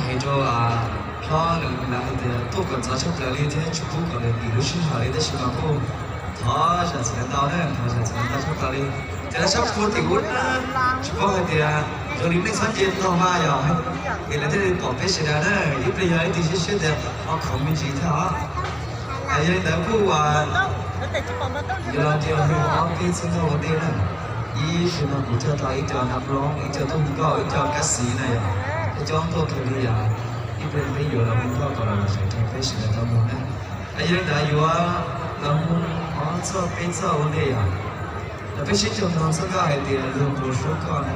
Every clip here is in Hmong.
Hais rau hlob nws lawv hais tias tuaj kom ntxov tshaj plaws li thiab tsis pub kom lawv dim lub sij hawm li, tab sis mas kuj thov zam txim ntau na, thov zam txim ntau tshaj plaws li. Ces lawv sab pua tim ub na, tsis paub hais tias zoo li nej txhob nce tog mas yog, es lawv thiaj li pom peb sawv daws na, ib pliag yog ib tug siab siab tias ho khoom me ntsis thiab os. Yog li ntawd kuj yuav los nrhiav hwm ob peb txheeb nkauj ua ntej na. Ib sim no kuv coj tau ib co nab loob, ib co tub nkauj, ib co kab xis na yom, peb coob tuaj kawg li yom. Ib pliag peb yuav los hu nkauj kom los sawv daws peb sawv daws tau mloog na. Yog li ntawd yuav los hu ob txoj peb txoj ua ntej yom. Los peb sib cog mloog txoj nkauj hais tias luag puas hlub koj na.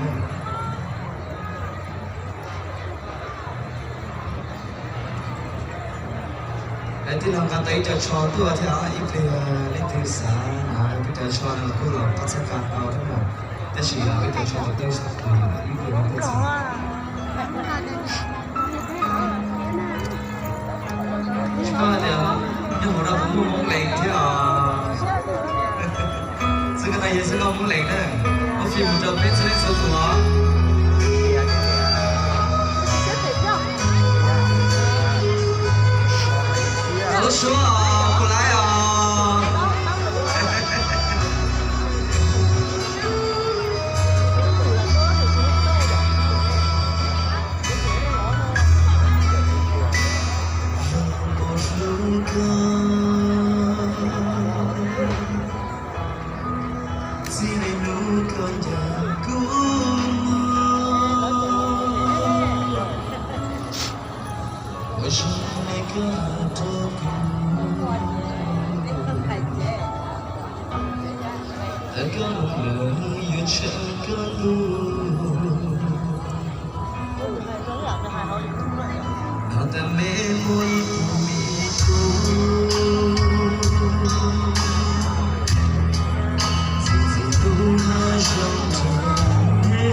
Lawv tij laug nqa tau ib co tsho tuaj thiab, ib pliag leej twg xav hnav peb cov tsho no los kuj los pab txhawb nqa tau thiab na. Tab sis peb cov tsho tseem tau ib pliag no tuaj txog. Tsis paub tias nyob hauv no puas muaj Hmoob Lees thiab os. Xwb koj no yog xwb koj Hmoob Lees na. Muab fij mus rau peb txhua leej txhua tus os. Txhob suab os, puas laib os. Txij li hnub koj ncaim kuv mus, ua zoo li koj hais rau kuv, thaum koj mus lawm yuav tshawb koj lug. Hnov tas me muaj ib tug me tub, txi txiv tub hab zoo rau me,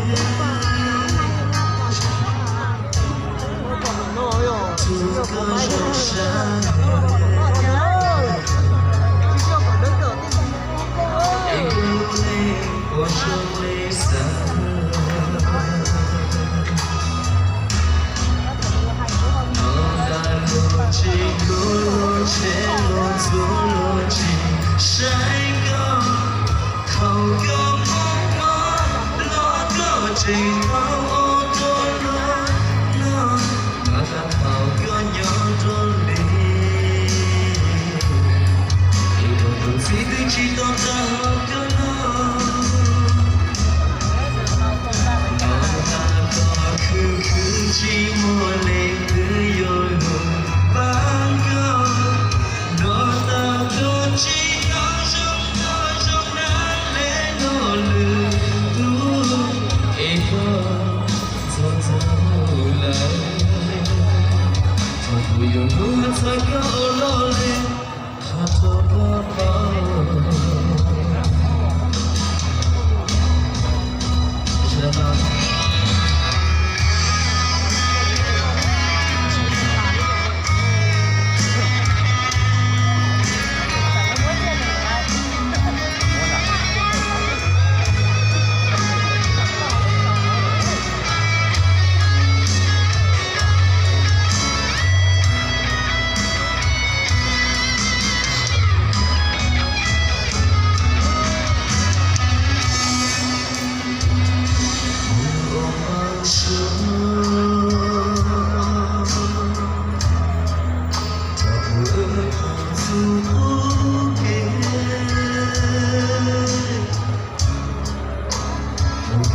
tug koj zoo sab, es kuv ne puas zoo li xav. Noj tag luag tsis kub, luag tsheb luag txhua luag tsis saib koj. Thaum koj mob mob los koj tseem tau ua rau luag noj, los tag thaum koj nyob rau li, es luag tus txiv twb tsis tau tag hau koj noj. Noj tag koj khwv khwv tsis muaj leej twg yuav lug pab koj. Noj tag koj tsis tau zoo nkauj zoo dab le noj lwm hnub, es koj txog txog lawm, thaum kuv yuav hlub txhawb koj ua luaj li, qhov rau koj paub.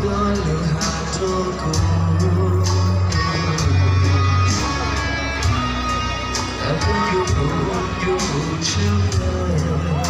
Koj lug has rua kuv, koj yuav kuv, yuav kuv tshwj plaws.